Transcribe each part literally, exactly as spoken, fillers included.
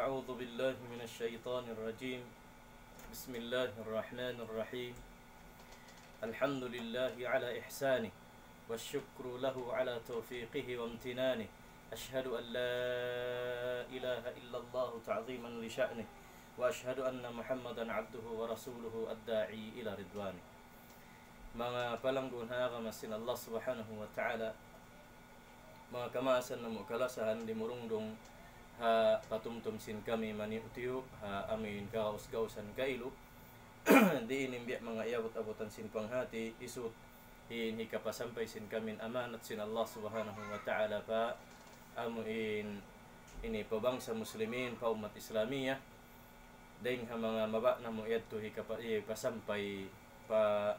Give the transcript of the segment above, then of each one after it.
أعوذ بالله من الشيطان الرجيم. بسم الله الرحمن الرحيم. الحمد لله على إحسانه، والشكر له على توفيقه وامتنانه. أشهد أن لا إله إلا الله تعظيما لشأنه، وأشهد أن محمدا عبده ورسوله الداعي إلى رضوانه. Manga palanggun ha agama sin Allah Subhanahu wa Ta'ala, manga kamaasan namu' kalasahan, dimurungdung ha patumtum sin kami maniyu'-tiyu', ha amuin kagaus-gausan kailu. Di' ini in biya' manga iyabut-abutan sin panghati, isut in hikapasampay sin kami in amanat sin Allah Subhanahu wa Ta'ala pa amuin ini pa bangsa Muslimin, pa ummat Islamiyah. Dayng ha manga mabaya' namu' yadtu hikapa-, hipasampay pa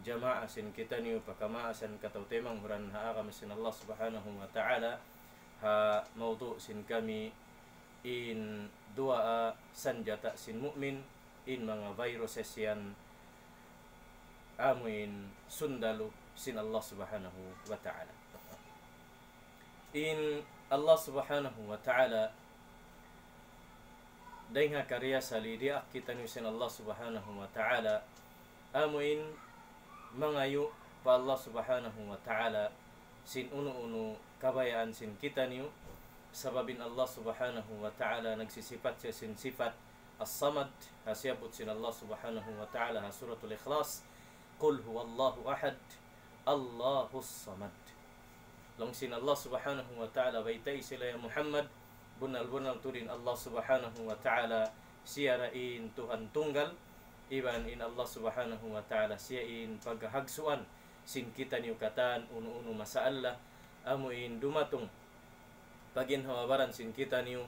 jamaa sin kitaniyu, pa kamaasan kataw-taymanghuran ha agama sin Allah Subhanahu wa Ta'ala, ha mawdu' sin kami in duwaa sanjata sin mu'min, in manga viruses yan amuin sundalu sin Allah Subhanahu wa Ta'ala. In Allah Subhanahu wa Ta'ala, dayng ha kariyasali diyaak kitaniyu sin Allah Subhanahu wa Ta'ala, amuin mangayu' pa Allah Subhanahu wa Ta'ala sin unu-unu kabayaan sin kitaniyu, sabab in Allah Subhanahu wa Ta'ala nagsisipat siya sin sipat As-Samad, ha siyabbut sin Allah Subhanahu wa Ta'ala ha Suratul Ikhlas, قل هو الله أحد، الله الصمد. Laung sin Allah Subhanahu wa Ta'ala, baytai sila ya Muhammad, bunnal-bunnal tuud in Allah Subhanahu wa Ta'ala, siya ra in Tuhan tunggal, iban in Allah Subhanahu wa Ta'ala, siya in paghahagsuan sin kitaniyu katan unu-unu masalah, amuin dumatung pa ginhawa-baran sin kitaniyu,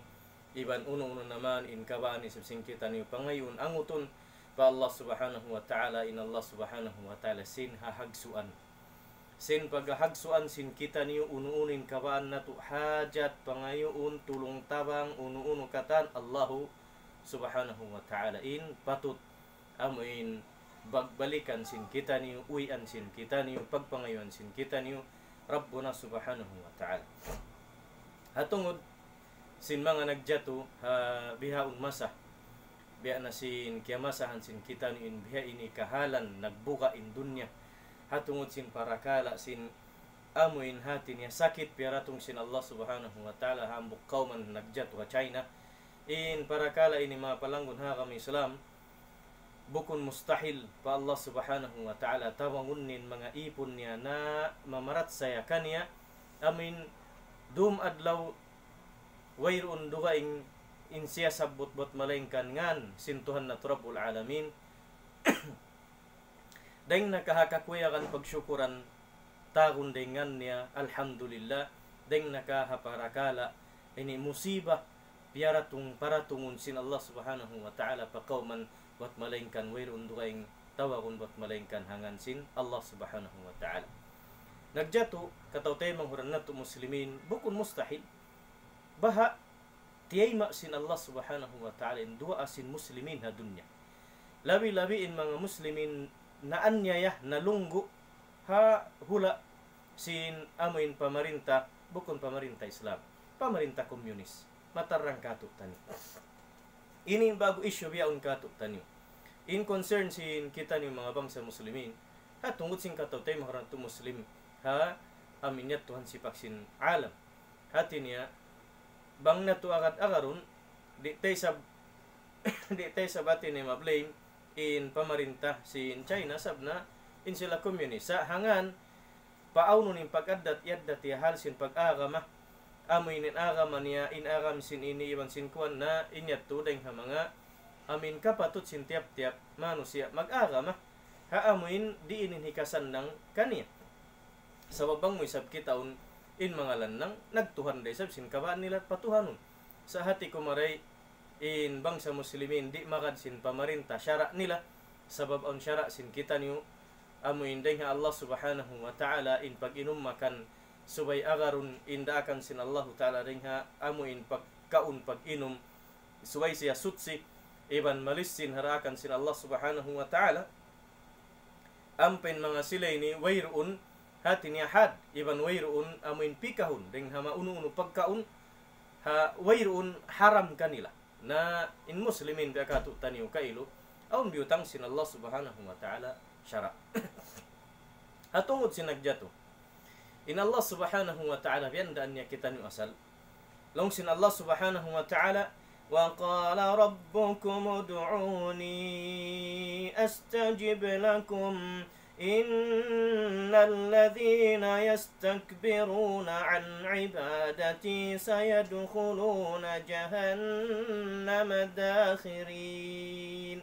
iban unu-unu na man in kabaan isab sin kitaniyu pangayuun angutun pa Allah Subhanahu wa Ta'ala, in Allah Subhanahu wa Ta'ala sin hahagsuan. Sin paghahagsuan sin kitaniyu unu-unu in kabaan natu' hajat, pangayuun, tulung-tabang, unu-unu katan, Allahu Subhanahu wa Ta'ala in patut amuin bagbalikan sin kitaniyu, uwian sin kitaniyu, pagpangayuan sin kitaniyu, Rabbuna Subhanahu wa Ta'ala. Ha tungud sin manga nagjatu ha bihaun masa, biya' na sin kiyamasahan sin kitaniyu in biha ini kahalan nagbuga' in dunya. Ha tungud sin parakala' sin amuin hati niya sakit piyaratung sin Allah Subhanahu wa Ta'ala ha hambuuk kawman nagjatu ha China. In parakala' ini manga palanggun ha agama Islam, bukun mustahil pa Allah Subhanahu wa Ta'ala tabangun in manga ipun niya na mamarachaya kaniya, amuin dum adlaw wayruun dugaing in siya sabbut buat malaingkan ngan sin Tuhan natu' Rabbul Alamin. Dayng na ka ha kakuyagan pagsukuran, tawagun dayng ngan niya, alhamdulillah. Dayng na ka ha parakala' ini musiba, piyaratung, paratungun sin Allah Subhanahu wa Ta'ala pa kawman buat malaingkan wayruun dugaing tawagun buat malaingkan ha ngan sin Allah Subhanahu wa Ta'ala. Nagjatu, kataw-taymanghuran natu' muslimin, bukun mustahil. Baha' tiyayma' sin Allah Subhanahu wa Ta'ala in duwaa sin muslimin ha dunya. Labi-labi in manga muslimin naanyaya, nalunggu' ha hula' sin amuin pamarinta, bukun pamarinta Islam, pamarinta komunis. Matarrang kātu'niyu. Ini ba'gu issue bihaun kātu'niyu. In concern sin kitaniyu manga bangsa muslimin, ha tungud sin kataw-taymanghuran natu' muslim ha amuin yadtu ha sipak sin alam. Hati niya, bang natu' agad-agarun, di' ta isab, di' ta isab hati niya ma-blame in pamarinta sin China, sabab na in sila komunis. Sa' ha ngan, paawnun in pag-addat-addat ha hal sin pag-agama, amuin in agama niya, in agama sin ini iban sin kuwan na in yadtu dayng ha manga amuin kapatut sin tiyap-tiyap manusiya' mag-agama ha amuin diin in hikasannang kaniya. Sabab bang mu isab kitaun in manga lannang, nagtuhan da isab sin kabaan nila patuhanun. Sa' hati ku mari in bangsa muslimin di' magad sin pamarinta sara' nila, sabab awn sara' sin kitaniyu, amuin dayng ha Allah Subhanahu wa Ta'ala in pag-inum makan subay agarun in daakan sin Allahu Ta'ala dayng ha amuin pagkaun pag-inum, subay siya suchi, iban malissin ha daakan sin Allah Subhanahu wa Ta'ala. Ampa in manga sila ini wayruun hati niya had, iban wayruun amuin pikahun dayng ha maunu-unu pagkaun, ha wayruun haram kanila. Na in muslimin biya' katu'taniyu kailu, awn biyutang sin Allah Subhanahu wa Ta'ala sara'. Ha tungud sin nagjatu. In Allah Subhanahu wa Ta'ala, biyandaan niya kitaniyu asal. Laung sin Allah Subhanahu wa Ta'ala, وقال ربكم ادعوني أستجب لكم إن الذين يستكبرون عن عبادتي سيدخلون جهنم داخرين.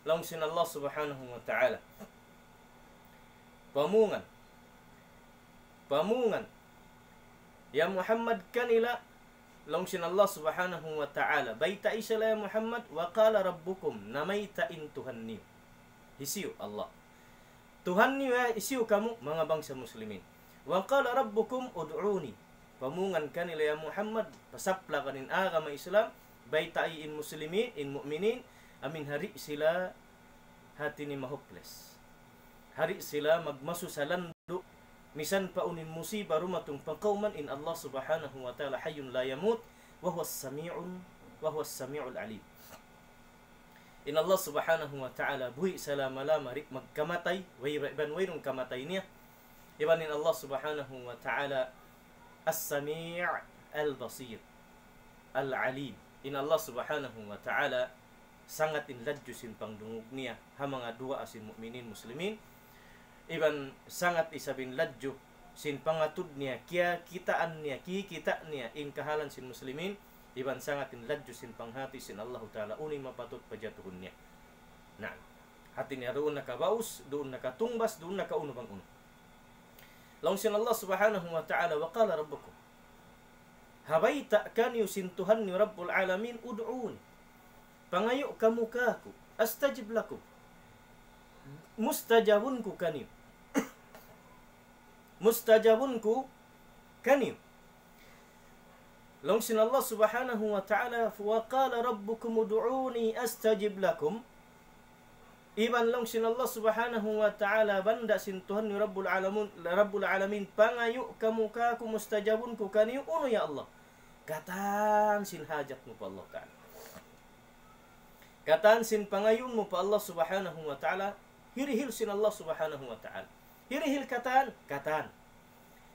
Laung sin Allah Subhanahu wa Ta'ala. Pamungan. Pamungan. Ya Muhammad kanila, laung sin Allah Subhanahu wa Ta'ala. Baytai sila ya Muhammad, وقال ربكم, namayta' in Tuhan niyu. Hisiyu Allah. Tuhan niyu ya, hisiyu kamu, manga bangsa muslimin. وقال ربكم ادعوني. Pamungan kanila ya Muhammad, pasaplakan in agama Islam, baytai in muslimin, in mu'minin, amin hari sila hati niya ma-hopeless. Hari sila magmasusa landu', misan pa unu in musiba dumatung pa kawman, in Allah Subhanahu wa Ta'ala حي لا يموت وهو السميع وهو السميع العليم. In Allah Subhanahu wa Ta'ala buhi' salama-lama, di' magkamatay, way, iban wayruun kamatay niya. Iban in Allah Subhanahu wa Ta'ala السميع البصير العليم. In Allah Subhanahu wa Ta'ala sangat in ladju sin pangdungug niya ha manga duwaa sin mu'minin muslimin. Iban sangat isab in ladju sin pangatud niya, kiyakitaan niya, kikita' niya in kahalan sin muslimin. Iban sangat in ladju sin panghati sin Allahu Ta'ala, unu in mapatut pajatuhun niya. Na, hati niya duun na kabaus, duun na katungbas, duun na kaunu bang unu. Laung sin Allah Subhanahu wa Ta'ala, وقال ربكم. Ha bayta' kaniyu sin Tuhan niyu Rabbul Alamin, ادعوني. Pangayu' kamu kāku', أستجب لكم. Mustajabun ku kaniyu. Mustajabun ku kaniyu. Laung sin Allah Subhanahu wa Ta'ala, وقال ربكم ادعوني أستجب لكم. Iban laung sin Allah Subhanahu wa Ta'ala, banda' sin Tuhan niyu Rabbul Alamin, Rabbul Alamin, pangayu' kamu kāku', mustajabun ku kaniyu, unu ya Allah? Katan sin hajat mu pa Allah Ta'ala. Katan sin pangayuun mu pa Allah Subhanahu wa Ta'ala, hirihil sin Allah Subhanahu wa Ta'ala. Hirihil katan, katan.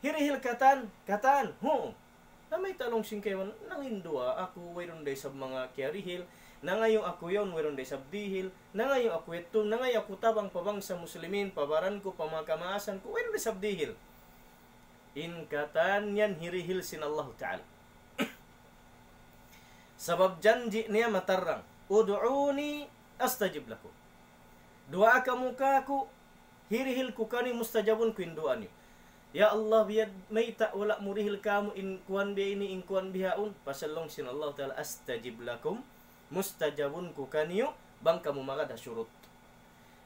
Hirihil katan, katan. Huu. Na mayta' laung sin kaibanan, nangayu' duwaa aku, wayruun da isab manga kiyarihil. Nangayu' aku yaun, wayruun da isab dihil. Nangayu' aku yadtu, nangayu' aku tabang pa bangsa muslimin, pa baran ku, pa manga kamaasan ku, wayruun da isab dihil. In katan yan hirihil sin Allahu Ta'ala. Sabab janji' niya matarrang, ادعوني أستجب لكم. Duwaa kamu kāku', hirihil ku kaniyu, mustajabun ku in duwaa niyu. Ya Allah, biya' mayta' wala' mu hirihil kāmu' in kuwan biya' ini, in kuwan bihaun. Pasal laung sin Allah Ta'ala, أستجب لكم, mustajabun ku kaniyu, bang kamu magad ha shurut.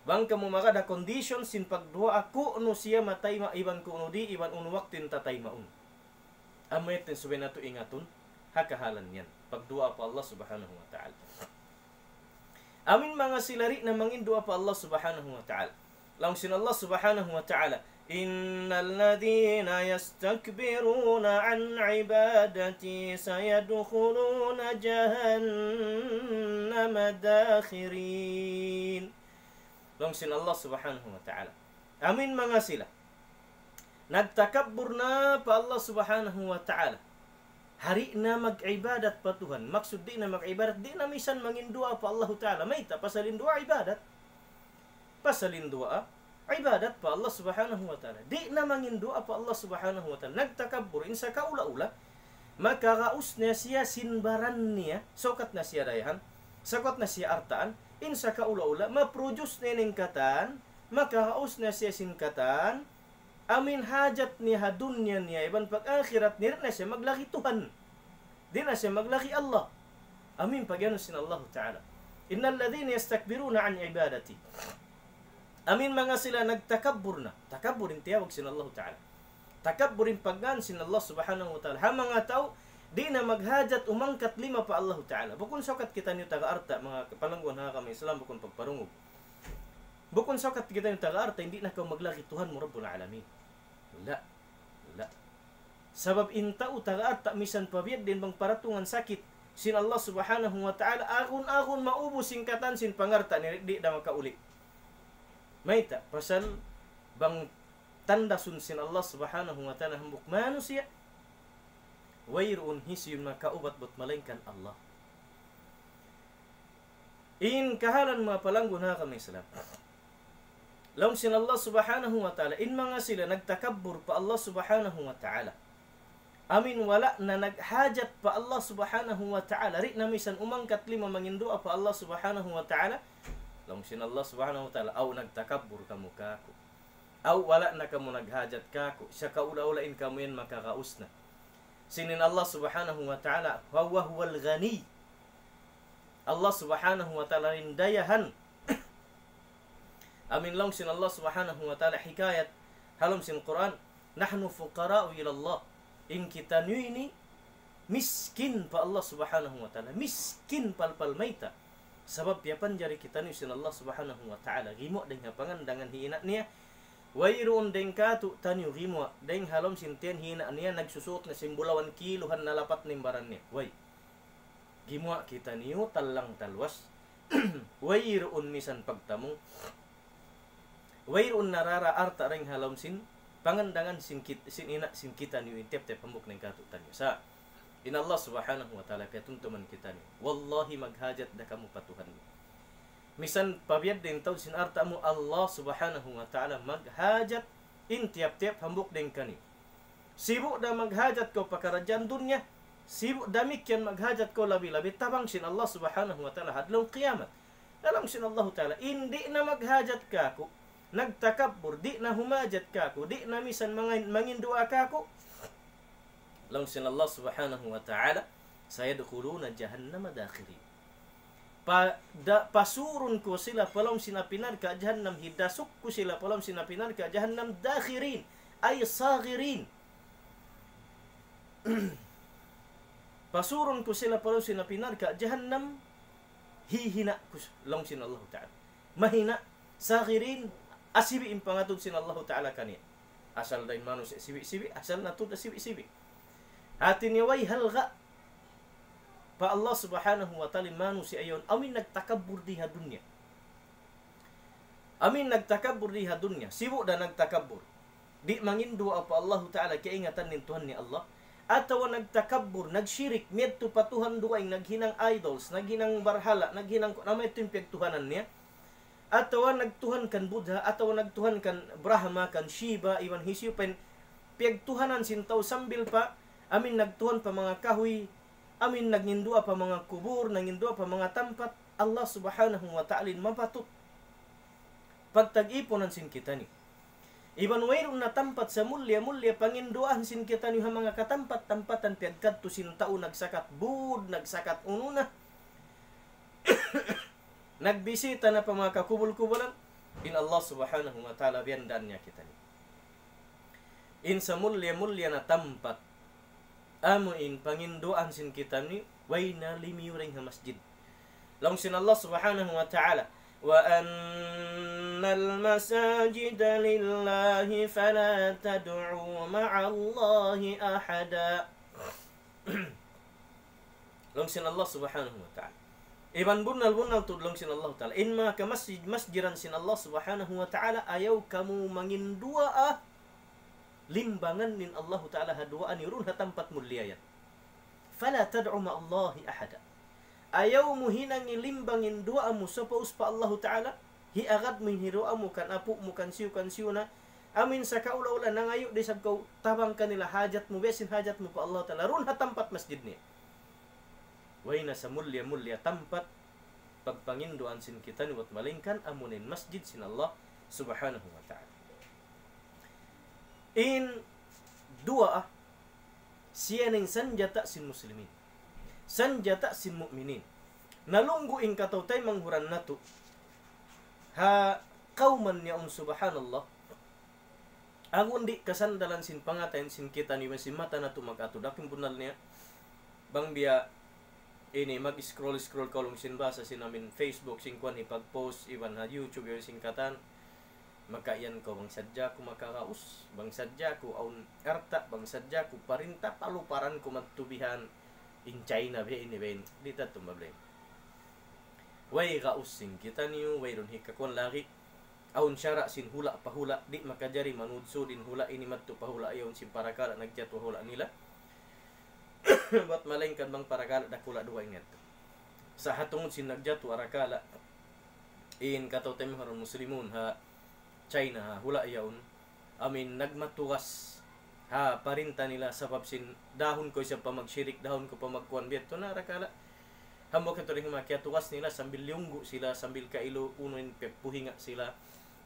Bang kamu magad ha condition sin pagduwaa, ku'nu siya matayma' iban ku'nu di', iban unu waktu in tataymaun. Amu yadtu in subay natu' ingatun ha kahalan yan. Pagduwaa pa Allah Subhanahu wa Ta'ala. Amu in manga sila di' na mangayu' duwaa pa Allah Subhanahu wa Ta'ala. Laung sin Allah Subhanahu wa Ta'ala, إن الذين يستكبرون عن عبادتي سيدخلون جهنم داخرين. Laung sin Allah Subhanahu wa Ta'ala. Amu in manga sila nagtakabbur na pa Allah Subhanahu wa Ta'ala. Di' na mag-ibadat pa Tuhan. Maksud di' na mag-ibadat, di' na misan mangayu' duwaa pa Allahu Ta'ala. Mayta'? Pasal in duwaa ibadat. Pasal in duwaa ibadat pa Allah Subhanahu wa Ta'ala. Di' na mangayu' duwaa pa Allah Subhanahu wa Ta'ala. Nagtakabbur, in sakaula-ula, makaraus na siya sin baran niya, sukat na siya dayahan, sukat na siya altaan, in sakaula-ula, ma-produce na in katan, makaraus na siya sin katan, amu in hajat niya ha dunya niya, iban pag-akhirat niya, di' na siya maglagi Tuhan. Di' na siya maglagi Allah. Amu in pag-anu sin Allah Ta'ala. إن الذين يستكبرون عن عبادتي. Amu in manga sila nagtakabbur na. Takabbur in tiyawag sin Allah Ta'ala. Takabbur in pagngān sin Allah Subhanahu wa Ta'ala. Ha manga tau, di' na maghajat umangkat lima pa Allah Ta'ala. Bukun sukat kitaniyu taga alta', manga palangguan ha agama Islam, bukun pagparungug. Bukun sukat kitaniyu taga alta', di' na kaw maglagi Tuhan mu Rabbul Alamin. La. La. Sabab in tau taga alta' misan pa biya' diin bang paratungan sakit, sin Allah Subhanahu wa Ta'ala, agun-agun maubus in katan sin pangalta' niya, di' da makauli'. Mayta', pasal bang tandasun sin Allah Subhanahu wa Ta'ala hambuuk manusiya', wayruun hisiyu in makaubat bat malaingkan Allah. In kahalan manga palanggun ha agama Islam. Laung sin Allah Subhanahu wa Ta'ala, in manga sila nagtakabbur pa Allah Subhanahu wa Ta'ala. Amin wala' na naghajat pa Allah Subhanahu wa Ta'ala. Di' na misan umangkat lima manginduwaa pa Allah Subhanahu wa Ta'ala. Laung sin Allah Subhanahu wa Ta'ala, aw nagtakabbur kamu kāku'. Aw wala' na kamu naghajat kāku'. Sakaula-ula in kamu yan makagaus na. Sin in Allah Subhanahu wa Ta'ala, wa huwal ghani. Allah Subhanahu wa Ta'ala in dayahan. Amin laung sin Allah Subhanahu wa Ta'ala hikayat ha lawm sin Qur'an, "Nahnu fuqara'u ila Allah." In kitaniyu ini miskin pa Allah Subhanahu wa Ta'ala. Miskin palpal mayta'. Sabab piyapanjari kitaniyu sin Allah Subhanahu wa Ta'ala. Gimuwa' dayng ha pangandangan hi ina' niya. Wayruun dayng kātu'niyu gimuwa' dayng ha lawm sin tiyan hi ina' niya nagsusuuk na sin bulawan kiluhan na lapat na in baran niya. Way. Gimuwa' kitaniyu tallang talwas. Wayruun misan pagtamung. Wayruun narara alta' dayng ha lawm sin pangandangan sin kit-, sin ina' sin kitaniyu in tiyap-tiyap hambuuk na in kātu'niyu. Sa', in Allah Subhanahu wa Ta'ala piyatumtuman kitaniyu. Wallahi maghajat da kamu pa Tuhan. Misan pa biya' diin in taud sin alta' mu, Allah Subhanahu wa Ta'ala maghajat in tiyap-tiyap hambuuk dayng kaniyu. Sibu' da maghajat kaw pa karadjaan dunya, sibu' damikkiyan maghajat kaw labi-labi tabang sin Allah Subhanahu wa Ta'ala ha adlaw qiyamat. Laung sin Allahu Ta'ala, in di' na maghajat kāku', nagtakabbur, di' na humajat kāku', di' na misan mangin-, manginduwaa kāku'. Laung sin Allah Subhanahu wa Ta'ala, "Sayadkhuluna jahannama dakhirin." Pa-, da-, pasurun ku sila pa lawm sin api narka' jahannam, hidasuk ku sila pa lawm sin api narka' jahannam, dakhirin, ay saghirin. Pasurun ku sila pa lawm sin api narka' jahannam, hihina' ku s-, laung sin Allahu Ta'ala. Mahina', saghirin, asibi' in pangatud sin Allahu Ta'ala kaniya. Asal da in manusiya' sibi'-sibi', asal na tuud asibi'-sibi'. Hati niya way halga' pa Allah Subhanahu wa Ta'ala in manusiya' yaun, amu in nagtakabbur di ha dunya. Amu in nagtakabbur di ha dunya. Sibu' da nagtakabbur. Di' manginduwaa pa Allahu Ta'ala kaingatan in Tuhan niya Allah. Atawa nagtakabbur, nagshirik, miyadtu pa tuhan dugaing, naghinang idols, naghinang barhala', naghinang ku-, na amu yadtu in piyagtuhanan niya. Atawa nagtuhan kan Buddha, atawa nagtuhan kan Brahma, kan Shiva, iban hisiyu pa in piyagtuhanan sin tau sambil pa, amu in nagtuhan pa manga kahuy, amu in nanginduwaa pa manga kubul, nanginduwaa pa manga tampat, Allah Subhanahu wa Ta'ala in mapatut pagtag-ipunan sin kitaniyu. Iban wayruun na tampat samulliya-mulliya panginduwaahan sin kitaniyu ha manga katampat-tampatan piyagkadtu sin tau nagsakat būd, nagsakat unu na. Nagbisita na pa manga kakubul-kubulan, in Allah Subhanahu wa Ta'ala biyandaan niya kitaniyu. In samulliya-mulliya na tampat, amu in panginduwaahan sin kitaniyu, way na limiyu dayng ha masjid. Laung sin Allah Subhanahu wa Ta'ala, وأن المساجد لله فلا تدعوا مع الله أحدا. Laung sin Allah Subhanahu wa Ta'ala. Iban bunnal-bunnal tuud laung sin Allah Ta'ala. In manga kamasjid-masjidan sin Allah Subhanahu wa Ta'ala, ayaw kamu manginduwaa limbangan in Allahu Ta'ala ha duwaa niyu duun ha tampat mulliya yan. فلا تدعوا مع الله أحدا. Ayaw mu hinangi limbang in duwaa mu sapaus pa Allahu Ta'ala, hiagad mu in duwaa mu kan apu' mu, kan siyu, kan siyu na. Amu in sakaula-ula nangayu' da isab kaw tabang kanila hajat mu, biya' sin hajat mu pa Allahu Ta'ala. Duun ha tampat masjid niya. Way na samulliya-mulliya tampat pagpanginduwaahan sin kitaniyu bat malaingkan amuna in masjid sin Allah Subhanahu wa Ta'ala. In duwaa, siya na in sanjata' sin muslimin. Sanjata' sin mu'minin. Nalunggu' in kataw-taymanghuran natu'. Ha kawman niya un, subhanallah. Agun di' kasandalan sin pangatayan sin kitaniyu iban sin mata natu' mag-atud. Aku in bunnal niya. Bang biya' ini mag-scroll-scroll kaw laung sin bahasa sin amin Facebook, sin kuwan hipag-post, iban ha YouTube, iban sin katan. Maka yan kaw bang sadja aku makagaus, bang sadja aku awn alta', bang sadja aku parinta, paluparan ku magtubihan. in China biya' ini biya' ini. Di' ta tumabling. Way gaus sin kitaniyu, wayruun hikakuan lagi'. Awn sara' sin hula' pa hula', di' makajari manudsud in hula' ini madtu pa hula' yaun sin parakala' nagjatu hula' nila. Bat malaingkan bang parakala' dakula' duwa ingat. Sa' ha tungud sin nagjatu arakala', in kataw-taymanghuran muslimun ha China ha hula' yaun, amin nagmatugas ha parinta nila sabab sin dahun ku isab pa magshirik, dahun ku pa magkuan biya' tu na arakala'. Hambuuk yadtu dayn ha manga kiyatugas nila sambil liyunggu' sila, sambil kailu unu in piyagpuhinga' sila.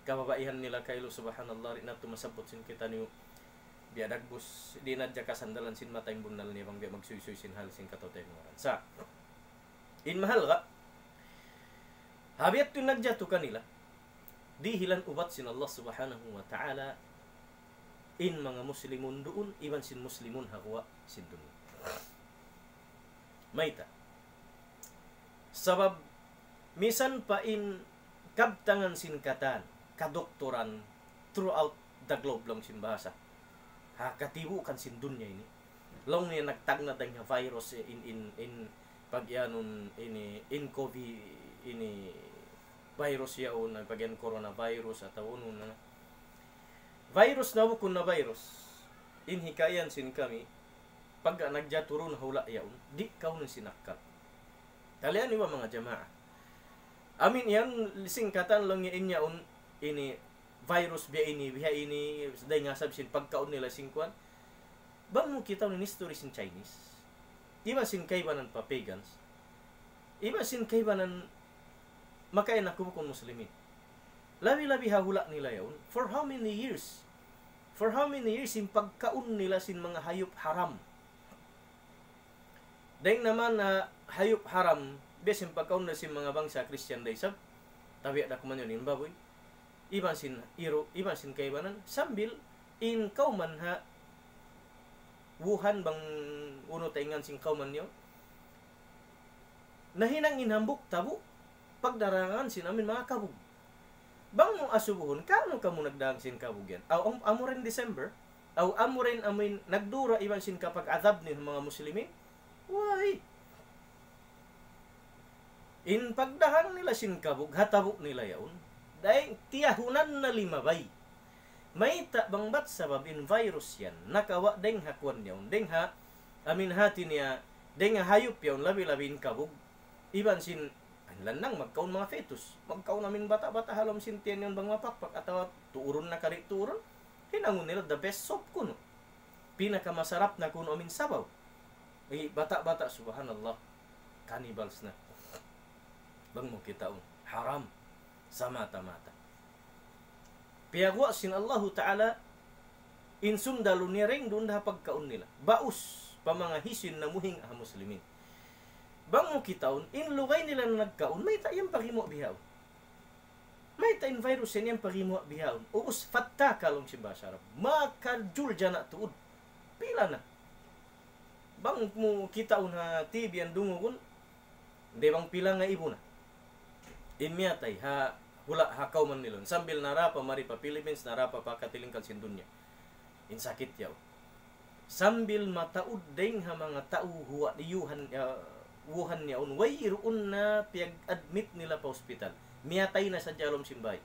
Kababaihan nila kailu, subhanallah, di' natu' masabbut sin kitaniyu. Biya' dagbus, di' na hadja kasandalan sin mata in bunnal niya bang biya' magsuysuy sin hal sin kataw-taymanghuran. Sa', in mahalga', ha biya' yadtu in nagjatu kanila, dihilan ubat sin Allah Subhanahu wa Ta'ala, in manga muslimun duun, iban sin muslimun ha guwa' sin dunya. Mayta'? Sabab, misan pa in kabtangan sin katan, kadukturan, throughout the globe laung sin bahasa. Ha katibuukan sin dunya ini. Laung niya nagtagna' dayn ha virus, eh, in, in, in, pag-iyanun ini, in COVID, ini, virus yaun, pag-iyan coronavirus, atawa unu na. Virus na bukun na virus. In hikayan sin kami, pagka nagjatu duun ha hula' yaun, di' kaw na sinakkal. Talian niyu ba manga jamaa? Amin yan, sin katan laung niya in yaun, ini virus biya' ini, biya' ini, dayn ha sabab sin pagkaun nila sin kuan. Bang mu kitaun in history sin Chinese, iban sin kaibanan pa pagans, iban sin kaibanan makain aku bukun muslimin. Labi-labi ha hula' nila yaun. For how many years? For how many years in pagkaun nila sin manga hayup haram? Dayn naman ha hayup haram, biya' sin pagkaun nila sin manga bangsa Christian da isab. Tabiya' da kuman yaun in babuy. Iban sin iru', iban sin kaibanan. Sambil in kawman ha Wuhan bang unu taingan sin kawman niyu. Nahinang in hambuuk tabu', pagdarangan sin amin manga kabug. Bang mu asubuhun, kanu kamu nagdarang sin kabug yan? Aw, am-, amu rin December, aw, amu rin amin nagdura iban sin kapag-adhab niyu manga muslimin? Way. In pagdarang nila sin kabug, ha tabu' nila yaun. Dayn tiyahunan na limabay. Mayta' bang bat sabab in virus yan, nakawa' dayn ha kuwan yaun, dayn ha, amin hati niya, dayn ha hayup yaun, labi-labi in kabug. Iban sin, in lannang magkaun manga fetus. Magkaun amin bata'-bata' ha lawm sin tiyan yaun bang mapakpak, atawa tuurun na kari tuurun. Hinangun nila the best soup kunu'. Pinakamasarap na kunu' amin sabaw. Eh, bata'-bata', subhanallah. Cannibals na. Bang mu kitaun. Haram. Samata-mata. Piyaguwa' sin Allahu Ta'ala in sundalu niya dayn duun ha pagkaun nila. Baus pa manga hisiyu in namuhing ha muslimin. Bang mu kitaun, in lugay nila na nagkaun, mayta' yan pagimuwa' bihaun. Mayta' in virus yan yan pagimuwa' bihaun. Ubus fattaka laung sin bahasa Arab. Makajul jana tuud. Pila na. Bang mu kitaun ha T V yan dungugun, di' bang pila ngaibu na in miyatay ha hula' ha kawman nila. Sambil narā pa mari pa Philippines, narā pa pa katilingkal sin dunya. In sakit yaun. Sambil mataud dayn ha manga tau huwa' di Wuhan, ah, Wuhan yaun, wayruun na piyag-admit nila pa hospital. Miyatay na sadja ha lawm sin bāy.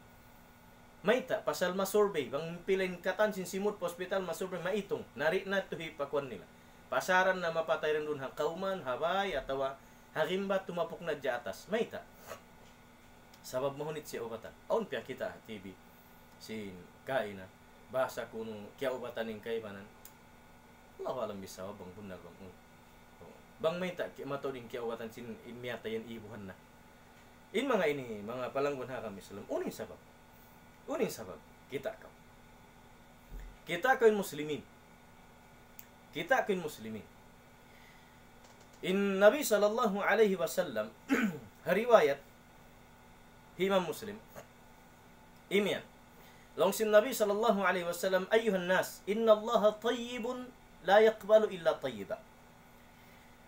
Mayta', pasal ma-survey, bang pila in katan sin simud pa hospital, ma-survey, maitung, na di' na tuud hipakuan nila. Pasaran na mapatay dayn duun ha kawman, ha bāy, atawa ha gimba tumapuk na hadja atas. Mayta'? Sabab mahunit siya ubatan. Awn piyakita' ha T V sin kaina. Bahasa kunu' kiyaubatan in kaibanan. Allahu a'lam bissawab bang bunnal bang unu. Bang mayta' ki-, mataud in kiyaubatan sin in miyatay yan ibuhan na. In manga ini, manga palanggun ha kami Islam. Unu in sabab? Unu in sabab? Kita' kaw. Kita' kaw in muslimin. Kita' kaw in muslimin. In Nabi sallallahu alayhi wasallam, ha riwayat Imam Muslim, imiyan. Laung sin Nabi sallallahu alayhi wasallam, أيها الناس، إن الله طيب لا يقبل إلا طيبا.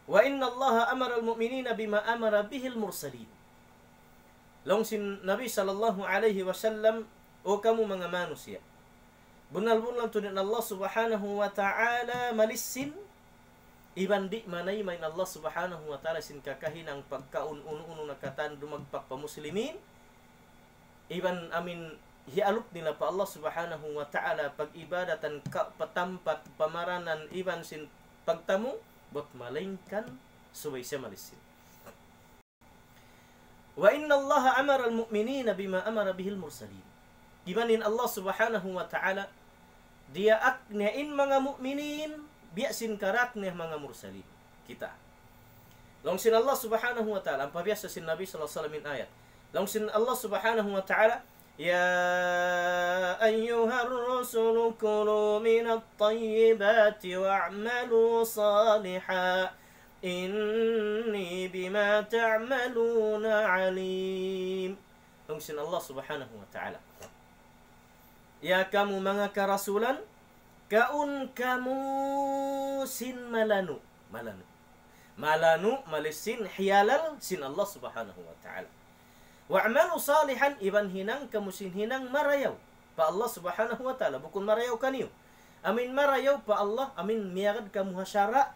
وإن الله أمر المؤمنين بما أمر به المرسلين. Laung sin Nabi sallallahu alayhi wasallam, O kamu manga manusiya', bunnal-bunnal tuud in Allah subhanahu wa ta'ala malissin, iban di' manayma in Allah Subhanahu wa Ta'ala sin kakahinang pagkaun unu-unu na katan dumagpak pa Muslimin, iban amin hialup nila pa Allah Subhanahu wa Ta'ala pag-ibadatan ka, pa tampat, pamaranan, iban sin pagtamu, bat malaingkan subay siya malisin. وإن الله أمر المؤمنين بما أمر به المرسلين. Iban in Allah Subhanahu wa Ta'ala, diyaak niya in manga mu'minin, biya' sin karaak niya manga mursalin. Kita. Laung sin Allah Subhanahu wa Ta'ala, ampa biyasa sin Nabi sallallahu alayhi wasallam in ayat. Laung sin Allah Subhanahu wa Ta'ala, يا أيها الرسل كلوا من الطيبات واعملوا صالحا إني بما تعملون عليم. Laung sin Allah Subhanahu wa Ta'ala. Ya kamu manga karasulan, kaun kamu sin malanu', malanu'. Malanu', malisin, hiyalal sin Allah Subhanahu wa Ta'ala. واعملوا صالحا, iban hinang kamu sin hinang marayaw pa Allah Subhanahu wa Ta'ala, bukun marayaw kaniyu. Amin marayaw pa Allah, amin miyagad kamu ha sara',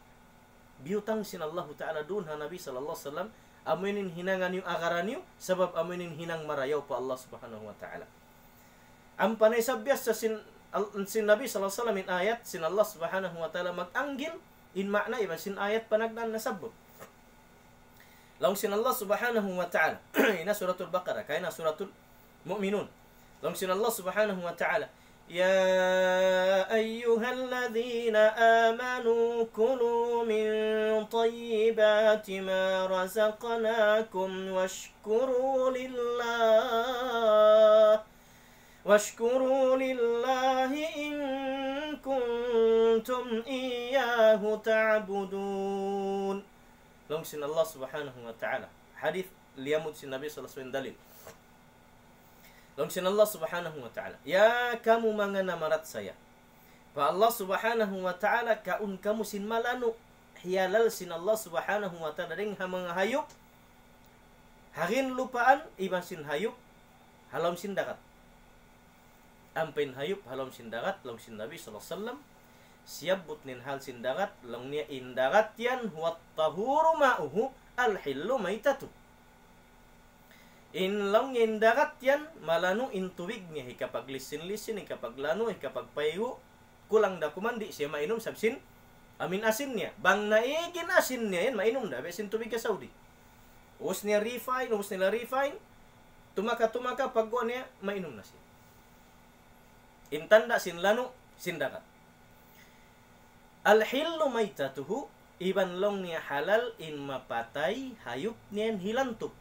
biyutang sin Allahu Ta'ala duun ha Nabi sallallahu alayhi wasallam, amu in hinangan niyu, agaran niyu, sabab amu in hinang marayaw pa Allah Subhanahu wa Ta'ala. Ampa na isab biyasa sin, al-, sin Nabi sallallahu alayhi wasallam in ayat, sin Allah Subhanahu wa Ta'ala mag-anggil, in ma'na iban sin ayat panagnaan nasabbut. Laung sin Allah Subhanahu wa Ta'ala, ina Suratul Baqarah, kaina Suratul Mu'minun. Laung sin Allah Subhanahu wa Ta'ala, يا أيها الذين آمنوا كلوا من طيبات ما رزقناكم واشكروا لله واشكروا لله إن كنتم إياه تعبدون. Laung sin Allah Subhanahu wa Ta'ala. Hadith liyamud sin Nabi sallallahu alayhi wasallam dalil. Laung sin Allah Subhanahu wa Ta'ala, ya kamu manga namarachaya pa Allah Subhanahu wa Ta'ala, kaun kamu sin malanu', hiyalal sin Allah Subhanahu wa Ta'ala dayn ha manga hayup ha ginlupaan, iban sin hayup ha lawm sin dagat. Ampa in hayup ha lawm sin dagat, laung sin Nabi sallallahu alayhi wasallam, siyabbut niya in hal sin dagat, laung niya in dagat yan, هو الطهور ماؤه الحل ميتته. In laung niya in dagat yan, malanu' in tubig niya, hikapaglissin-lissin, hikapaglanu', hikapagpaygu', kulang da kuman di' siya mainum sabab sin amin asin niya. Bang naig in asin niya yan, mainum da, biya' sin tubig ha Saudi. Ubus niya refine, ubus nila refine, tumaka-tumaka, pagguwa' niya, mainum na siya. In tanda' sin lanu', sin dagat. الحل ميتته, iban laung niya halal in mapatay hayup niya in hilantup.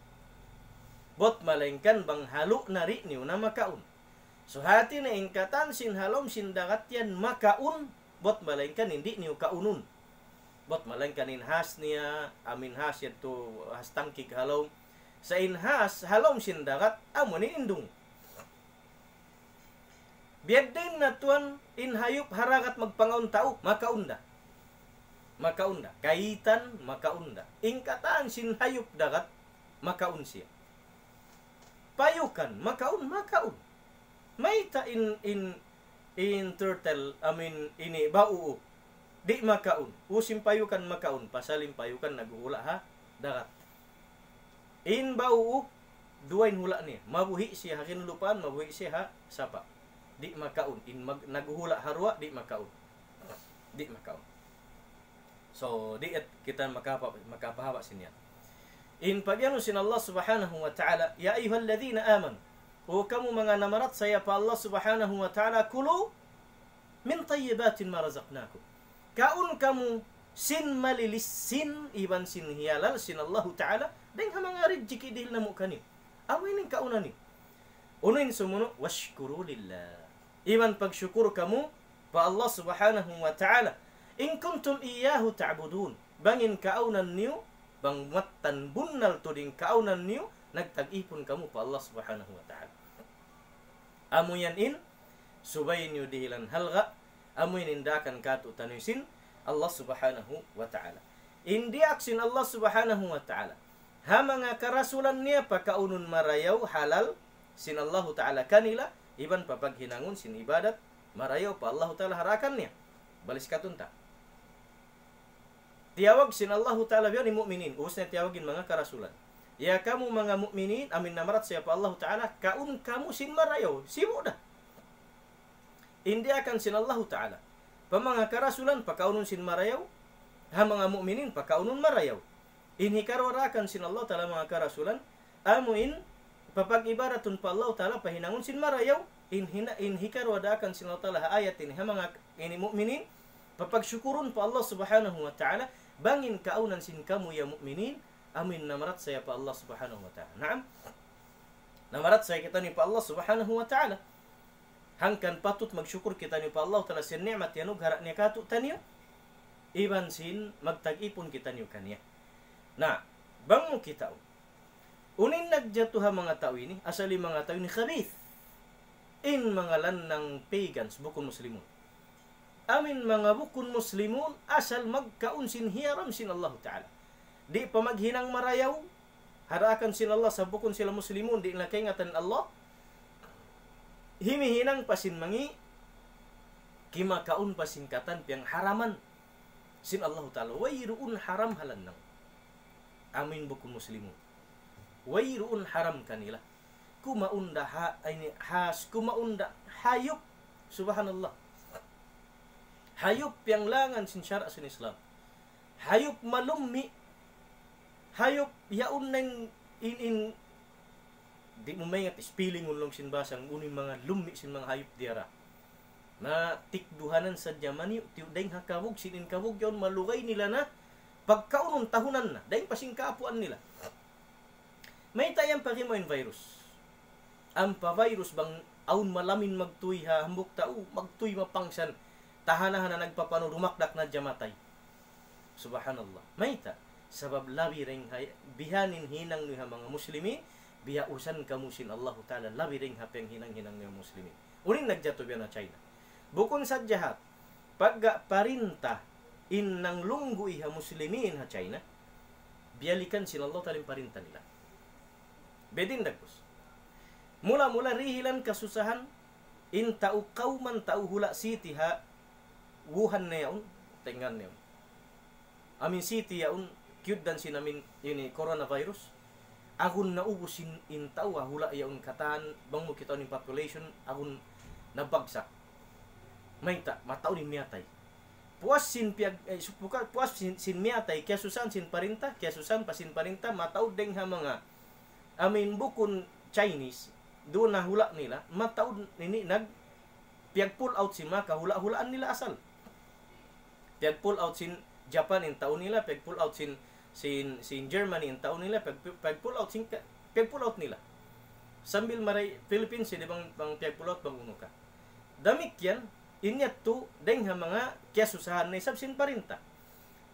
Bat malaingkan bang halu' na di' niyu na makaun. So hati niya in katan sin ha lawm sin dagat yan makaun, bat malaingkan in di' niyu kaunun. Bat malaingkan in has niya, amin has yadtu, has tangkig ha lawm. Sa' in has ha lawm sin dagat, amu in indung. Biya' diin na tuwan in hayup ha dagat magpangaun tau, makaun da. Makaun da. Kaitan, makaun da. In katan sin hayup dagat, makaun siya. Payukan, makaun, makaun. Mayta' in, in, in turtle, amin ini, ba'uu, di' makaun. Ubus in payukan makaun, pasal in payukan naghuhula' ha dagat. In ba'uu, duwa in hula' niya. Mabuhi' siya ha ginlupaan, mabuhi' siya ha sapa'. Di' makaun. In mag-, naghuhula' ha duwa, di' makaun. Di' makaun. So, di' kita makapa-, makapahaba' sin yan. In pag-anu sin Allah Subhanahu wa Ta'ala, يا أيها الذين آمنوا, O kamu manga namarachaya pa Allah Subhanahu wa Ta'ala, كلوا من طيبات ما رزقناكم. Kaun kamu sin malilissin iban sin hiyalal sin Allahu Ta'ala, dayn ha manga rijiki' dihil namu' kaniyu. Amu in kaunan niyu. Unu in sumunu', واشكروا لله. Iban pagsukur kamu pa Allah Subhanahu wa Ta'ala. إن كنتم إياه تعبدون. Bang in kaunan niyu, bang mattan bunnal tuud in kaunan niyu, nagtag-ipun kamu pa Allah Subhanahu wa Ta'ala. Amu yan in, subay niyu dihilan halga', amu yan in daakan kātu'niyu sin Allah Subhanahu wa Ta'ala. In diyaak sin Allah Subhanahu wa Ta'ala ha manga karasulan niya pakaunun marayaw halal sin Allahu Ta'ala kanila, iban papaghinangun sin ibadat marayaw pa Allahu Ta'ala ha daakan niya. Balis katunta. Tiyawag sin Allahu Ta'ala biya' ini mu'minin, ubus na tiyawag in manga karasulan. Ya kamu manga mu'minin, amuin namarachaya pa Allahu Ta'ala, kaun kamu sin marayaw, sibu' da. In diyaakan sin Allahu Ta'ala pa manga karasulan, pakaunun sin marayaw, ha manga mu'minin, pakaunun marayaw. In hikaruwa daakan sin Allahu Ta'ala manga karasulan, amuin papag-ibadatun pa Allahu Ta'ala, pahinangun sin marayaw, in hina-, in hikaruwa daakan sin Allahu Ta'ala ha ayat ini, ha manga ini mu'minin, papagsukurun pa Allah Subhanahu wa Ta'ala, bang in kaunan sin kamu ya mu'minin, amuin namarachaya pa Allah Subhanahu wa Ta'ala. Naam. Namarachaya kitaniyu pa Allah Subhanahu wa Ta'ala. Hangkan patut magsukur kitaniyu pa Allah Ta'ala sin ni'mat iyanugara' niya kātu'niyu. Iban sin magtag-ipun kitaniyu kaniya. Na, bang mu kitaun. Unu in nagjatu ha manga tau ini, asal in manga tau ini khabith. In manga lannang pagans, bukun muslimun. Amuin manga bukun muslimun, asal magkaun sin hiyaram sin Allahu Ta'ala. Di' pa maghinang marayaw, ha daakan sin Allah, sabab bukun sila muslimun, di' nila kaingatan Allah. Himihinang pa sin mangi', kimakaun pa sin katan piyangharaman sin Allahu Ta'ala. Wayruun haram ha lannang. Amuin bukun muslimun. Wayruun haram kanila. Kumaun da ha-, ini has, kumaun da hayup. Subhanallah. Hayup piyanglangan sin sara' sin Islam. Hayup malummi'. Hayup yaun na in, in, in, di' mu maingat spelling laung sin bahasa, unu in manga lummi' sin manga hayup diyara. Na tikduhanan sadja maniyu'-tiyu' dayng ha kabug, sin in kabug yaun malugay nila na pagkaunun tahunan na, dayng pa sin kaapuan nila. Mayta' yan pag'imaw in virus? Ampa virus bang awn malamin magtuy ha hambuuk tau, magtuy mapangsan, tahan-tahan na nagpapanu dumakdak na hadja matay. Subhanallah. Mayta'? Sabab labi dayng ha, bihaini in hinang niyu ha manga muslimin, biyausan kamu sin Allahu Ta'ala, labi dayng ha piyanghinang-hinang niyu ha muslimin. Unu in nagjatu biya' na China. Bukun sadja hat, pagga parinta in nanglunggu' ha muslimin ha China, biyalikan sin Allahu Ta'ala in parinta nila. Biyadiin dagbus. Mula-mula dihilan kasusahan, in tau kawman tau hula' city ha Wuhan na yaun, Taiwan na yaun. Amuin city yaun, kiyugdan sin amuin ini coronavirus. Agun naubus in, in tau ha hula' yaun katan, bang mu kitaun in population, agun nagbagsak. Mayta', mataud in miyatay. Puas sin piyag-, eh, supuka, puas sin, sin miyatay, kiyasusahan sin parinta, kiyasusahan pa sin parinta, mataud dayng ha manga amuin bukun Chinese, duun ha hula' nila, mataud ini nag-, piyag-pull out sin manga kahula'-hulaan nila asal. Piyag-pull out sin Japan in tau nila, piyag-pull out sin, sin, sin Germany in tau nila, piyag-, piyag-pull out sin ka-, piyag-pull out nila. Sambil mari Philippines, di' bang, bang piyag-pull out bang unu ka. Damikkiyan, in yadtu, dayng ha manga kiyasusahan na isab sin parinta.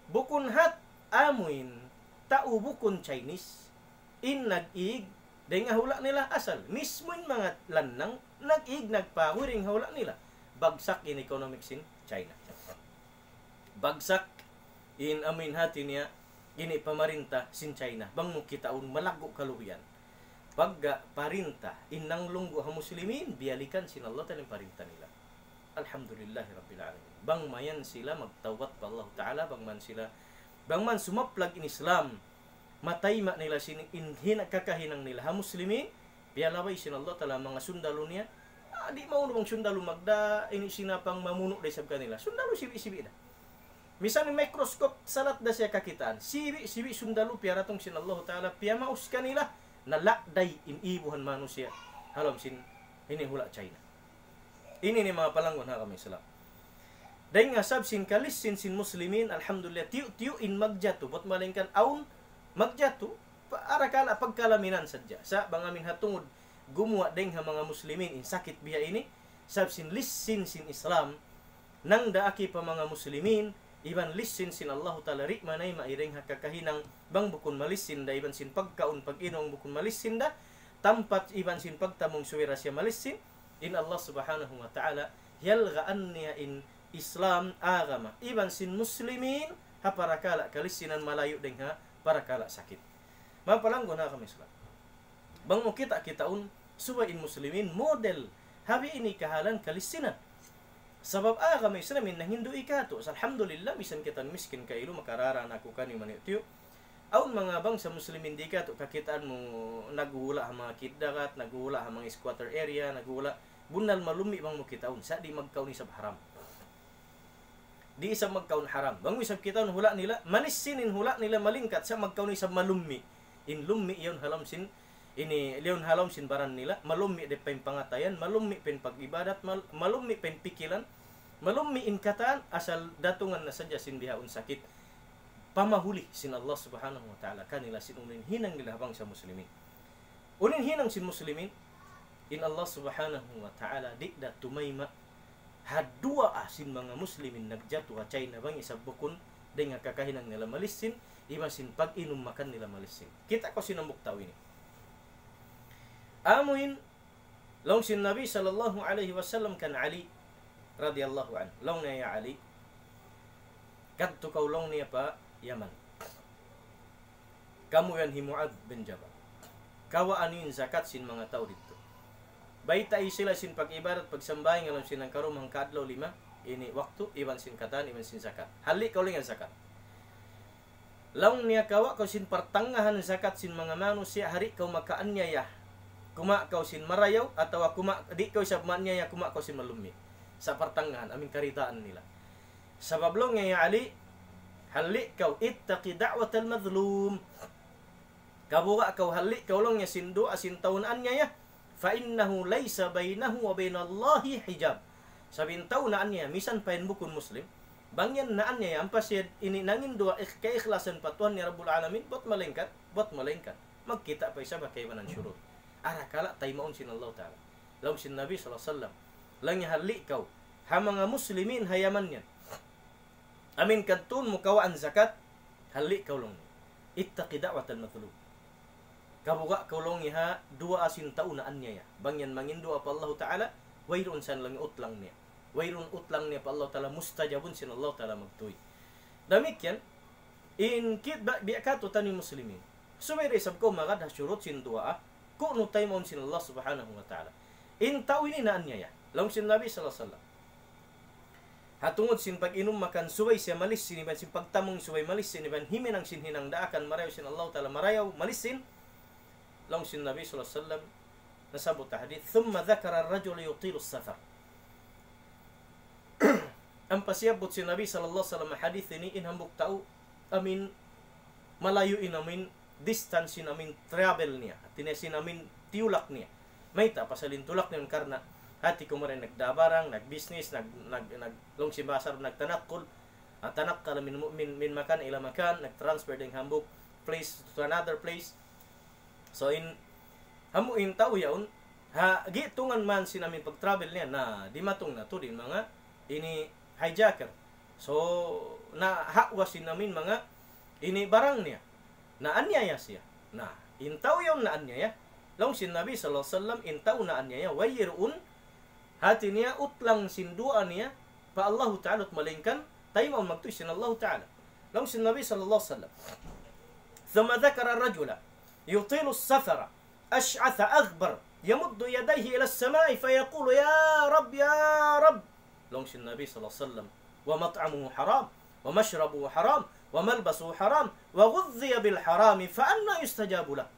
Bukun hat amuin, tau bukun Chinese, in nag-iig dayng ha hula' nila asal. Mismu in manga lannang, nag-iig nagpaguy dayng ha hula' nila. Bagsak in economic sin China. Bagsak in amuin hati niya, ini pamarinta sin China. Bang mu kitaun malaggu' kalugian. Pagga parinta, in nanglunggu' ha muslimin, biyalikan sin Allah Ta'ala in parinta nila. Alhamdulillahi Rabbil Alamin. Bang mayan sila magtawbat pa Allah Ta'ala, bang man sila, bang man sumaplag in Islam, matayma' nila sin in hina-, kakahinang nila ha muslimin, piyalabay sin Allah Ta'ala manga sundalu niya, ah, di' maunu bang sundalu magda, ini sinapang mamunu' da isab kanila. Sundalu sibi'-sibi' da. Misan in microscope, salat da siya kakitaan. Sibi'-sibi' sundalu piyaratung sin Allah Ta'ala, piyamaus kanila, nalagday in ibuhan manusiya'. Ha lawm sin, ini hula' China. Ini ini manga palanggun ha agama Islam. Dayng ha sabab sin kalissin sin muslimin, alhamdulillah, tiyu'-tiyu' in magjatu, bat malaingkan awn magjatu, pa-, arakala' pagkalaminan sadja. Sa' bang amuin ha tungud gumuwa' dayng ha manga muslimin, in sakit biya' ini, sabab sin lissin sin Islam, nangdaak pa manga muslimin, iban lissin sin Allahu Ta'ala, di' manayma' dayng ha kakahinang, bang bukun malissin da, iban sin pagkaun, pag-inum bukun malissin da, tampat iban sin pagtamung suwera siya malissin, in Allah Subhanahu wa Ta'ala, hiyalgaan niya in Islam agama, iban sin muslimin, ha parakala' kalissinan malayu' dayng ha parakala' sakit. Manga palanggun ha agama Islam. Bang mu kita'-kitaun, subay in muslimin model, ha biya' ini kahalan kalissinan. Sabab agama Islam in nanghindu' katu'. Alhamdulillah, misan kita miskin kailu, makarara na aku kaniyu maniyu-tiyu. Awn manga bangsa Muslimin di' katu', kakitaan mu naghula' ha manga kiddagat, naghula' ha manga squatter area, naghula'. Bunnal malummi' bang mu kitaun, sa' di' magkaun isab haram. Di' isab magkaun haram. Bang mu isab kitaun hula' nila, malisin in hula' nila malingkat, sa' magkaun isab malummi'. In lummi' yaun ha lawm sin, ini, yaun ha lawm sin baran nila, malummi' da pa in pangatayan, malummi' pa in pag-ibadat, mal-, malummi' pa in pikilan, malummi' in katan, asal datungan na sadja sin bihaun sakit. Pamahuli sin Allah Subhanahu wa Ta'ala kanila sin unu in hinang nila ha bangsa Muslimin. Unu in hinang sin Muslimin, in Allah Subhanahu wa Ta'ala di' da tumayma' ha duwaa sin manga Muslimin nagjatu ha China bang isab bukun dayn ha kakahinang nila malisin, iban sin pag-inum makan nila malisin. Kita' kaw sin hambuuk tau ini. Amuin, laung sin Nabi sallallahu alayhi wasallam kan Ali radiyallahu anhu. Laung niya, "Ya Ali, kadtu kaw," laung niya, "pa Yaman. Kamu iban hi Muadh bin Jabal. Kawaa niyu in zakat sin manga tau didtu. Baytai sila sin pag-ibadat, pagsambahayang ha lawm sin hangkarum hangka adlaw lima, ini waktu, iban sin katan, iban sin zakat. Halli' kaw laung niya zakat. Laung niya, kawaa kaw sin partangahan zakat sin manga manusiya', ha di' kaw makaanyaya. Kumawa' kaw sin marayaw, atawa kumawa', di' kaw isab maanyaya, kumawa' kaw sin malummi'. Sa' partangahan, amuin karidaan nila." Sabab laung niya, "Ya Ali, halli' kaw, اتق دعوة المظلوم. Kabuga' kaw, halli' kaw," laung niya, "sin duwaa sin tau naanyaya. فإنه ليس بينه وبين الله حجاب. Sabab in tau naanyaya, misan pa in bukun Muslim, bang yan naanyaya, ampa siya ini nangin duwaa, ik-, kaikhlasan pa Tuhan niya Rabbul Alamin, bat malaingkan, bat malaingkan magkita' pa isab ha kaibanan shurut. Arakala' taymaun sin Allah Ta'ala." Laung sin Nabi sallallahu alayhi wasallam, laung niya, "Halli' kaw ha manga Muslimin ha Yaman yan. Amuin kadtuun mu kawaan zakat, halli' kaw," laung niya. "اتق دعوة المظلوم. Kabuga' kaw," laung niya, "ha duwaa sin tau naanyaya. Bang yan mangin duwaa pa Allahu Ta'ala, wayruun sa' laung niya utlang niya. Wayruun utlang niya pa Allahu Ta'ala, mustajabun sin Allahu Ta'ala magtuy." Damikkiyan, in kit ba, biya' katu' taniyu Muslimin. Subay da isab kaw magad ha shurut sin duwaa, ku'nu taymaun sin Allah Subhanahu wa Ta'ala. In tau ini naanyaya. Laung sin Nabi sallallahu alayhi wasallam, ha tungud sin pag-inum makan subay siya malisin, iban sin pagtamung subay malisin, iban himinang sin hinang daakan marayaw sin Allah Ta'ala marayaw malisin. Laung sin Nabi sallallahu alayhi wasallam, nasabbut ha hadith, ثم ذكر الرجل يطيل السفر. Ampa siyabbut sin Nabi sallallahu alayhi wasallam hadith ini in hambuuk tau, amuin malayu' in amuin distance sin amuin travel niya. Hati niya sin amuin tiyulak niya. Mayta'? Pasal in tulak niya karna' hati ku mari nagdabarang, nag-business, nag-, nag-, nag-, laung sin bahasa Arab, nagtanakkul. Ah, tanakkala min, min, min makan ila makan, nag-transfer dayn hambuuk place to another place. So in, amu in tau yaun, ha, gitungan man sin amuin pag-travel niya, na dimatung na tuud in manga ini hijacker. So, nahawa sin amuin manga ini barang niya. Naanyaya siya. Na, in tau yaun naanyaya. Laung sin Nabi sallallahu alayhi wasallam, in tau naanyaya, wayruun hati niya utlang sin duwaa niya pa Allahu Ta'ala, malaingkan taymaun magtuy sin Allahu Ta'ala. Laung sin Nabi sallallahu alayhi wasallam, ثم ذكر الرجل يطيل السفر أشعث أغبر يمد يديه إلى السماء فيقول: يا رب، يا رب. Laung sin Nabi sallallahu alayhi wasallam, ومطعمه حرام ومشربه حرام وملبسه حرام وغذي بالحرام فأنى يستجاب له.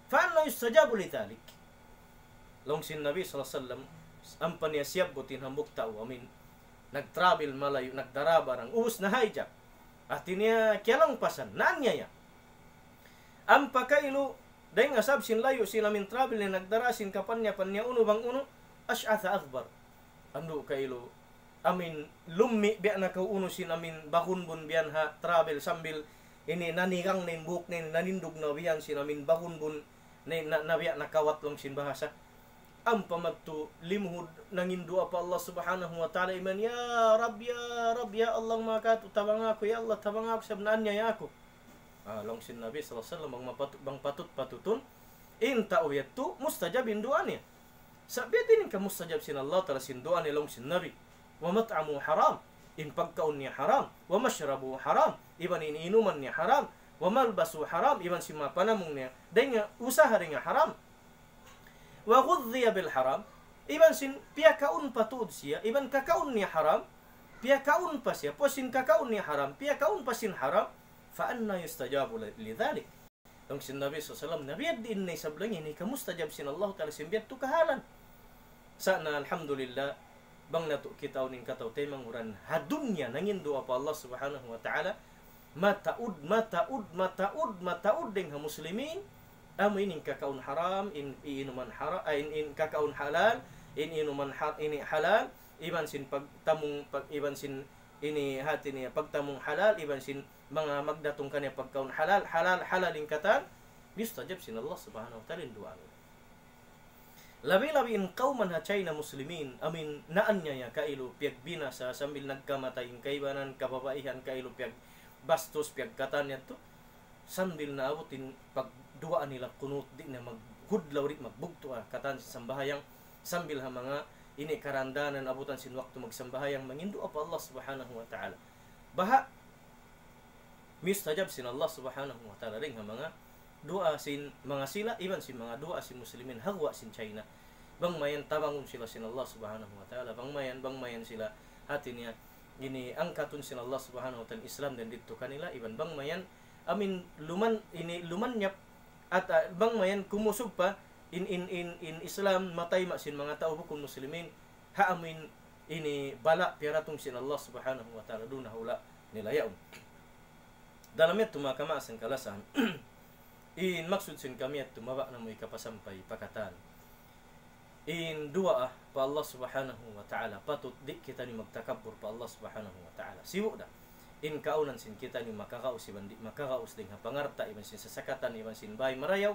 فأنى يستجاب لذلك. Laung sin Nabi sallallahu alayhi wasallam, ampa niya siyabbut in hambuuk tau, amuin nag-travel malayu', nagdara barang, ubus na-hijack. Hati niya kiyalangpasan, naanyaya. Ampa kailu, dayn ha sabab sin layu' sin amuin travel niya, nagdara sin kapaniya-paniya unu bang unu, أشعث أغبر. Andu' kailu, amuin lummi' biya' na kaw unu sin amuin bagunbun biya' ha travel sambil ini nanigang na in buhuk niya, nanindug na biya' sin amuin bagunbun, na, na, na biya' na kawat laung sin bahasa. Ampa madtu limuhud nangin duwaa pa Allah Subhanahu wa Ta'ala, iban, "Ya Rabb, ya Rabb, ya Allah, manga katu', tabanga aku, ya Allah, tabanga aku, sabab naanyaya aku." Ah, laung sin Nabi sallallahu alayhi wasallam, bang mapatut, bang patut-patutun in tau yadtu mustajab in duwaa niya. Sa' biya' diin in kamustajab sin Allah Ta'ala sin duwaa niya, laung sin Nabi, ومطعمه حرام, in pagkaun niya haram, ومشربه حرام, iban in inuman niya haram, وملبسه حرام, iban sin manga panamung niya, dayn ha usaha dayn ha haram. وغذي بالحرام, iban sin piyakaun pa tuud siya, iban kakaun niya haram, piyakaun pa siya, pag'ubus sin kakaun niya haram, piyakaun pa sin haram, فأنى يستجاب لذلك. Laung sin Nabi sallallahu alayhi wasallam, na biya' diin na isab laung ini kamustajab sin Allah Ta'ala sin biya' tu kahalan. Sa' na alhamdulillah, bang natu' kitaun in kataw-taymanghuran ha dunya nanginduwaa pa Allah Subhanahu wa Ta'ala, mataud, mataud, mataud, mataud dayn ha muslimin, amu in, in kakaun haram, in, in inuman haram, ah, in, in kakaun halal, in inuman ha-, ini halal, iban sin pagtamung, pag, iban sin ini hati niya, pagtamung halal, iban sin manga magdatung kaniya pagkaun halal, halal, halal in katan, mustajab sin Allah Subhanahu wa Ta'ala in duwaa nila. Labi-labi in kawman ha China muslimin, amu in naanyaya kailu, piyagbinasa sambil nagkamatay in kaibanan, kababaihan kailu, piyagbastus, piyagkatan yadtu. Sambil naabut in pagduwaa nila kunut, di' na maghudlaw, di' magbugtu' ha katan sin sambahayang, sambil ha manga ini karandanan abutan sin waktu magsambahayang, manginduwaa pa Allah Subhanahu wa Ta'ala. Baha' mustajab sin Allah Subhanahu wa Ta'ala dayn ha manga duwaa sin manga sila, iban sin manga duwaa sin muslimin ha guwa' sin China. Bang mayan tabangun sila sin Allah Subhanahu wa Ta'ala, bang mayan, bang mayan sila hati niya ini angkatun sin Allah Subhanahu wa Ta'ala Islam dayn didtu kanila, iban bang mayan amu in luman, ini lumanyap, at, ah, bang mayan kumusug pa in, in, in, in Islam, matayma' sin manga tau bukun muslimin, ha amu in ini bala' piyaratung sin Allah Subhanahu wa Ta'ala duun ha hula' nila yaun. Dalam yadtu manga kamaasan kalasahan, in maksud sin kami yadtu mabaya' namu' ikapasampay pa katan in duwaa pa Allah Subhanahu wa Ta'ala, patut di' kitaniyu magtakabbur pa Allah Subhanahu wa Ta'ala. Sibu' da in kaunan sin kitaniyu makagaus iban di' makagaus dayn ha pangalta' iban sin sasakatan iban sin bāy marayaw,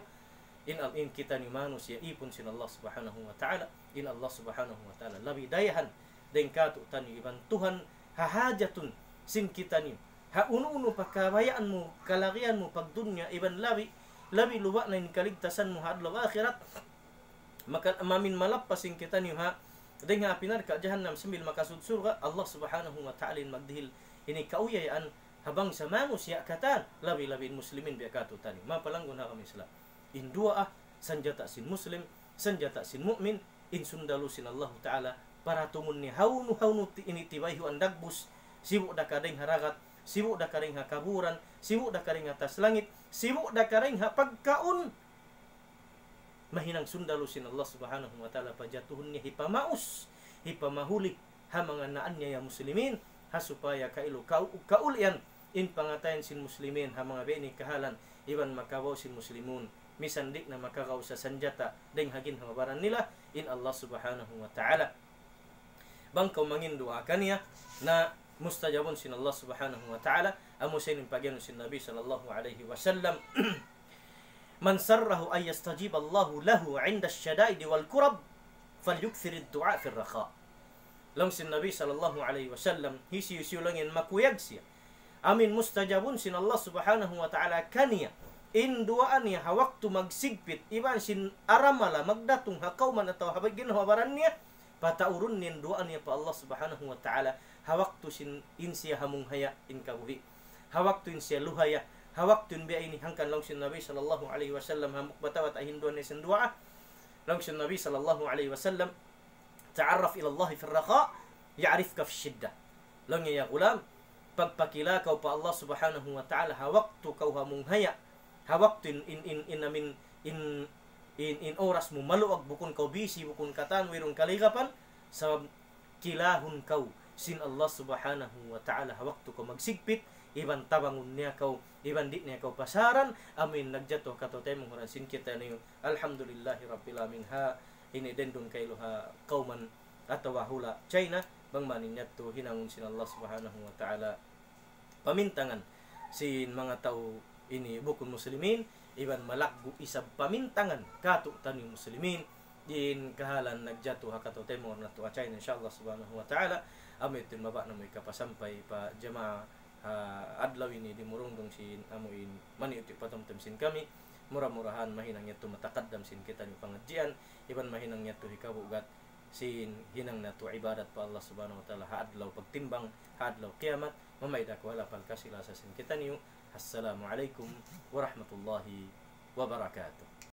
in al-, in kitaniyu manusiya' ipun sin Allah Subhanahu wa Ta'ala, in Allah Subhanahu wa Ta'ala labi dayahan dayn kātu'niyu iban Tuhan hahajatun sin kitaniyu ha unu-unu pa kabayaan mu, kalagihan mu pagdunya, iban labi, labi luba' na in kaligtasan mu ha adlaw akhirat. Maka amu in malappas in kitaniyu ha dayn ha api narka' jahannam sambil makasud surga', Allah Subhanahu wa Ta'ala in magdihil ini kauyayaan ha bangsa manusiya' katan, labi-labi in muslimin biya' kātu'niyu. Manga palanggun ha agama Islam, in duwaa sanjata' sin muslim, sanjata' sin mu'min, in sundalu sin Allahu Ta'ala, paratungun niya hawnu-hawnu ti-, ini tibayhuan dagbus, sibu' da ka dayn ha dagat, sibu' da ka dayn ha kaburan, sibu' da ka dayn ha taas langit, sibu' da ka dayn ha pagkaun. Mahinang sundalu sin Allah Subhanahu wa Ta'ala, pajatuhun niya hipamaus, hipamahuli ha manga naanyaya muslimin, ha supaya kailu kau-, kaulian in pangatayan sin muslimin ha manga biya' ini kahalan, iban makabaw sin muslimun, misan di' na makagaus ha sanjata' dayn ha ginhawa-baran nila, in Allah Subhanahu wa Ta'ala. Bang kaw manginduwaa kaniya, na mustajabun sin Allah Subhanahu wa Ta'ala, amu sa in pagiyanun sin Nabi sallallahu alayhi wasallam, من سره أن يستجيب الله له عند الشدائد والكرب فليكثر الدعاء في الرخاء. Laung sin Nabi sallallahu alayhi wasallam, hisiyu-siyu laung in makuyag siya, amu in mustajabun sin Allah Subhanahu wa Ta'ala kaniya in duwaa niya ha waktu magsigpit, iban sin aramala magdatung ha kawman atawa ha ginhawa-baran niya, pataurun niya in duwaa niya pa Allah Subhanahu wa Ta'ala ha waktu sin in siya hamunghaya in kabuhi', ha waktu in siya luhaya, ha waktu in biya' ini. Hangkan laung sin Nabi sallallahu alayhi wasallam, hambuuk bata'-bata' hinduan niya sin duwaa. Laung sin Nabi sallallahu alayhi wasallam, تعرف إلى الله في الرخاء يعرفك في الشدة. Laung niya, ya gulam, pagpakila kaw pa Allah Subhanahu wa Ta'ala ha waktu kaw hamunghaya, ha waktu in, in, in, in, amu in, in, in, in oras mu maluag, bukun kaw busy, bukun katan, wayruun kaligapan, sabab kilahun kaw sin Allah Subhanahu wa Ta'ala ha waktu kaw magsigpit, iban tabangun niya kaw, iban di' niya kaw pasaran, amu in nagjatu ha kataw-taymanghuran sin kitaniyu. Alhamdulillahi Rabbil Alamin. Ha ini dendun kailu ha kawman atawa hula' China, bang man in yadtu hinangun sin Allah Subhanahu wa Ta'ala pamintangan sin manga tau ini bukun muslimin, iban malaggu' isab pamintangan kātu'niyu muslimin, in kahalan nagjatu ha kataw-taymanghuran natu' ha China, insya Allah Subhanahu wa Ta'ala. Amu yadtu in mabaya' namu' ikapasampay pa jamaa ha adlaw ini, dimurungdung sin amu in maniyu' ti patumtum sin kami. Mura-murahan mahinang yadtu matakaddam sin kitaniyu pangadjian, iban mahinang yadtu hikabugat sin hinang natu' ibadat pa Allah Subhanahu wa Ta'ala ha adlaw pagtimbang, ha adlaw kiyamat. Mamaid aku ha lapal kasi-lasa sin kitaniyu. Assalamu alaykum warahmatullahi wabarakatuh.